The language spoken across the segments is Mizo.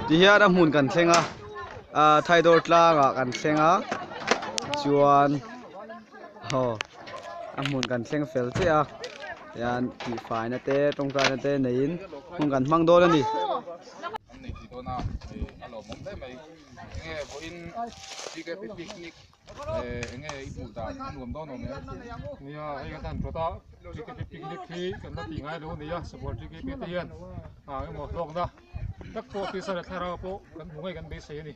Tihian a hmun kan thleng a ah Thaidawr tlangah kan thleng a chuan aw a hmun kan thleng fel chiah a tihian tihfaina te tawngtaina te neiin hun kan hmang dawn a ni. Enge i hmuh dan a nuam dawn awm em? Nia hei kan han rawt a TKP picnic hi kan la tih ngai lo a ni a support TKP te hian ah emaw hlawkna tak pawh tisa leh thlarau pawh kan hmu ngei kan beisei a ni.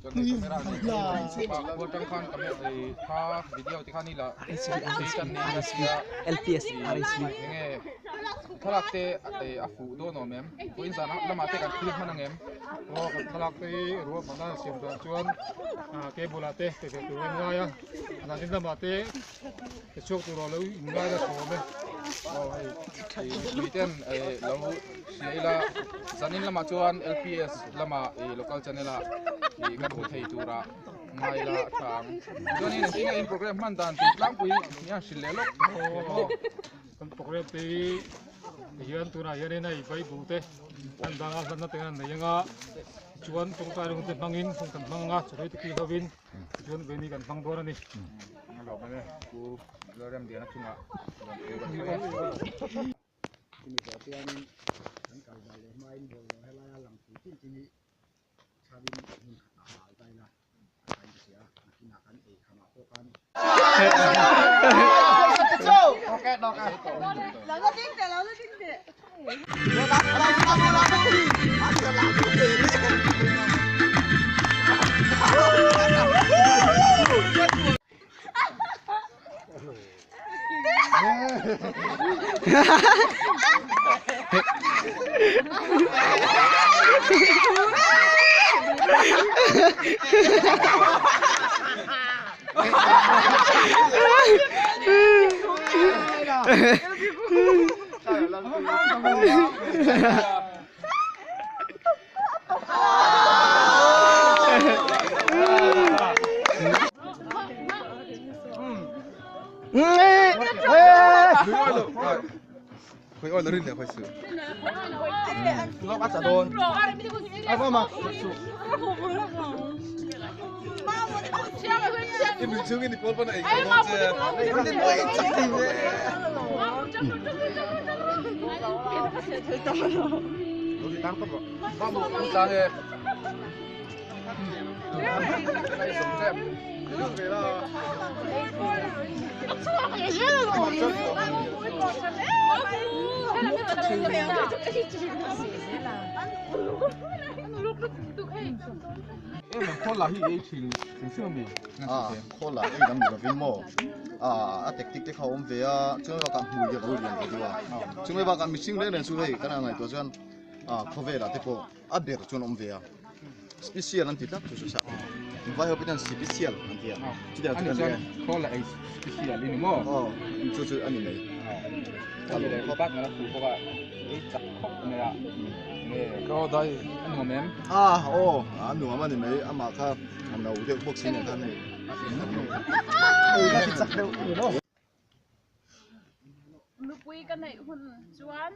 Chuan hei camera nei hi khual tang khan camera kha video te khan i la ei tan niin a sia enge thlalak te a fuh dawn awm em? Vawiin zan lamah te kan thlir hman ang em? Aw kan thlalak te hi ruahmanna siam dan chuan cable ah te pe ve tur an ngai a, zanin lamah te pe chhuak tur lo in ngai la sawm e. Aw hei mipui ten lo hria ila zanin lamah chuan LPS lamah local channel ah kan hmu thei tura ngai la a tha ang. Chuanin engtin nge in program hman dan tih tlangpui hian hrilh leh lawk. Kan program te hi tihian tunah hianin hei Bible te an danga hlanna te an nei anga tichuan tawngtai lung te hmangin hun kan hmang anga chawhlui te khi hovin tichuan veni kan hmang dawn a ni. Khawla ei lam ni lovin maw a tactic te kha a awm ve a chumi bakah hmui hi a lo lian ve deuh a chumi bakah mihring reng reng chu hei kan han ngaihtuah chuan khawvelah te pawh a ber chuan a awm ve a special an ti tlat chu chu sak vai ho pawh hian special an ti a chutiang chu kan ni a khawla ei special i ni maw aw chu chu a ni mai a nuam em a aw a nuam a ni mai amah kha a no deuh bawk si nen khan hei Nupui ka neih hun chuan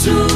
Chu.